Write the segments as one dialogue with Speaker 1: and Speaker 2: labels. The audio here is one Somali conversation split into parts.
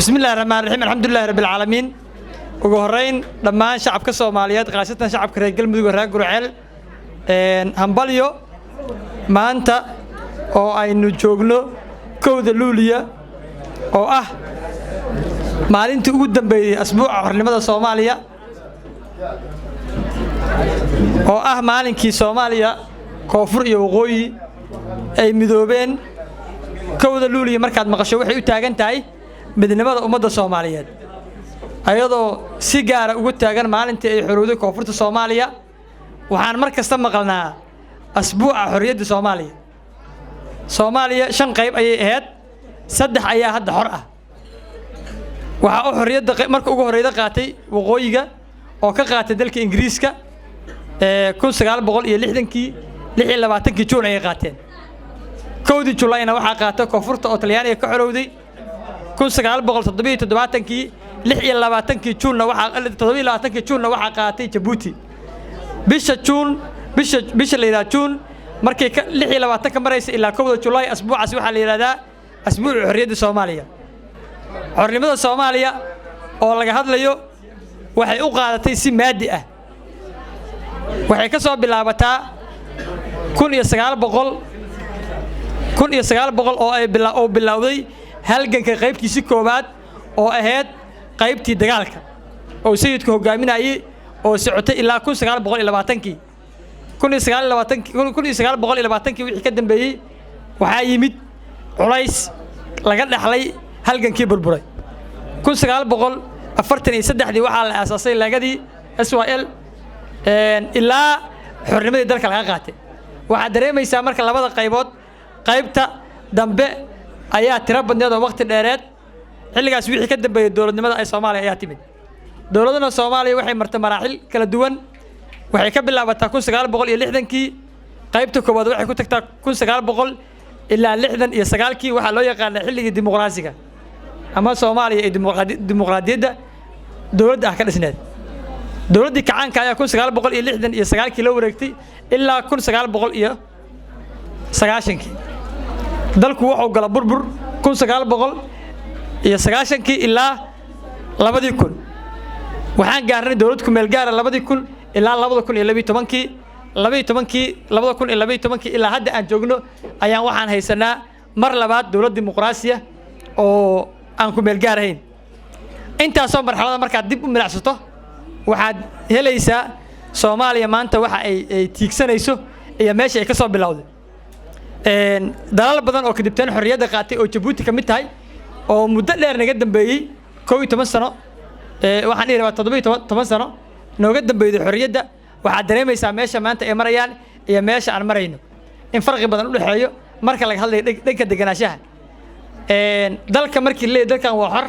Speaker 1: Bismi illahi raxmaan raxiim, alxamdulilahi rabbi alcaalamiin. Ugu horreyn, dhammaan shacabka Soomaaliyeed, khaasatan shacabka reer Galmudug, reer Gurceel, hambalyo. Maanta oo aynu joogno 1-da Luuliya, oo ah maalintii ugu dambeeyey asbuuca xornimada Soomaaliya, oo ah maalinkii Soomaaliya koonfur iyo waqooyi ay midoobeen. 1-da Luuliya markaad maqasho, waxay u taagan tahay midnimada ummadda Soomaaliyeed, ayadoo si gaara ugu taagan maalintii ay xorowday koonfurta Soomaaliya. Waxaan mar kasta maqalnaa asbuuca xorriyadda Soomaaliya. Soomaaliya shan qayb ayay ahayd, saddex ayaa hadda xor ah. Waxaa u xorriyadda marka ugu horreyda qaatay waqooyiga, oo ka qaatay dalka Ingiriiska 1960-kii, 26-kii Juun ayay qaateen. 1-dii Julayna waxaa qaatay koonfurta oo Talyaaniga ka xorowday 1977-kii. 26-kii Juunna waxaa, 27-kii Juunna waxaa qaatay Jabuuti. Bisha Juun, bisha la yidhaha Juun, markay ka 26-ka maraysa ilaa 1-da Julaay, asbuucaas waxaa la yidhahdaa asbuuca xorriyadda Soomaaliya. Xornimada Soomaaliya oo laga hadlayo waxay u qaadatay si maadi ah. Waxay ka soo bilaabataa 1900 oo ay oo bilowday halganka qaybtiisi koowaad, oo ahayd qaybtii dagaalka oo Sayidku hogaaminayay, oo socotay ilaa 1920-kii. 1920-kii wixii ka dambeeyey waxaa yimid culays laga dhaxlay halgankii burburay. 1943-dii waxaa la aasaasay leegadii SYL ilaa xornimadii dalka laga qaatay. Waxaad dareemaysaa marka labada qaybood, qaybta dambe ayaa tiro badneed oo waqti dheereed. Xilligaas wixii ka dambeeyey, dowladnimada ay Soomaaliya ayaa timid. Dowladana Soomaaliya waxay martay maraaxil kala duwan. Waxay ka bilaabataa 1960-kii qaybta koowaad, waxay ku tagtaa 1900 ilaa 69-kii. Waxaa loo yaqaanaa xilligii dimuqraasiga ama Soomaaliya ee dimuqraadiyadda dowladda ah ka dhisneed. Dowladdii kacaanka ayaa 1969-kii la wareegtay ilaa 1990-kii. Dalku wuxuu gala burbur 1990-kii ilaa 2000. Waxaan gaarnay dowlad kumeel gaara 2000 ilaa 2012-kii. 12-kii, 2012-kii ilaa hadda aan joogno ayaan waxaan haysanaa mar labaad dowlad dimuqraasiya oo aan kumeel gaarahayn. Intaasoo marxalada markaad dib u milacsato, waxaad helaysaa Soomaaliya maanta waxa ay tiigsanayso iyo meesha ay ka soo bilowday. Dalal badan oo kadibteen xorriyadda qaatay, oo Jabuuti ka mid tahay, oo muddo dheer naga dambeeyey, 11 sano, waxaan dhihi rabaa 17 sano nooga dambeeyday xorriyadda, waxaad dareemaysaa meesha maanta ay marayaan iyo meesha aan marayno in farqi badan u dhexeeyo marka laga hadlayo dhanka deganaanshaha dalka. Markii leeyahy dalkan waa xor,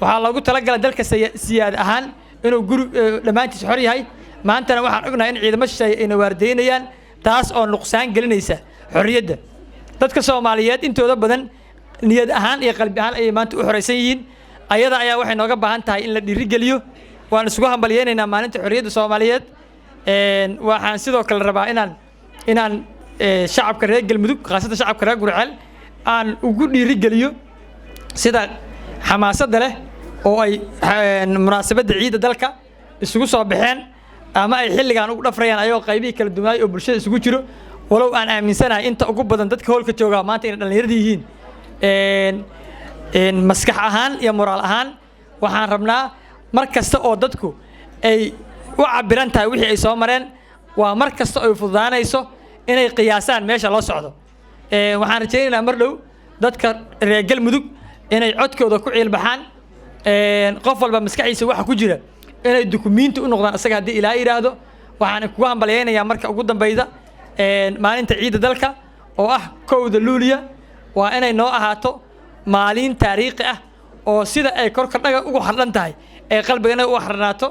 Speaker 1: waxaa loogu talagalay dalka siyaad ahaan inuu guri dhammaantiis xor yahay. Maantana waxaan ognahay in ciidamo shisheeye ayna waardeynayaan, taas oo nuqsaan gelinaysa xorriyadda dadka Soomaaliyeed. Intooda badan niyad ahaan iyo qalbi ahaan ayay maanta u xoraysan yihiin. Ayada ayaa waxay nooga baahan tahay in la dhiirigeliyo. Waan isugu hambalyeynaynaa maalinta xorriyadda Soomaaliyeed. Waxaan sidoo kale rabaa inaan shacabka reer Galmudug, khaasatan shacabka reer Gurceel, aan ugu dhiirigeliyo sida xamaasadda leh oo ay munaasabadda ciidda dalka isugu soo baxeen ama ay xilligan ugu dhafrayaan, ayagoo qaybihii kala duwanaay oo bulshada isugu jiro. Walow aan aaminsanahay inta ugu badan dadka hoolka joogaa maanta inay dhallinyarada yihiin, maskax ahaan iyo moraal ahaan waxaan rabnaa mar kasta oo dadku ay u cabiran tahay wixii ay soo mareen, waa mar kasta ay fududaanayso inay qiyaasaan meesha loo socdo. Waxaan rajaynaynaa mar dhow dadka reer Galmudug inay codkooda ku ciilbaxaan. Qof walba maskaxdiisa waxa ku jira inay dukumiinti u noqdaan isaga, haddii Ilaa yidhaahdo. Waxaan kugu hambalyaynayaa marka ugu dambayda maalinta ciidda dalka oo ah 1-da Luuliya. Waa inay noo ahaato maalin taariikhi ah oo sida ay korka dhaga ugu xardhan tahay ee qalbigana u xardhanaato.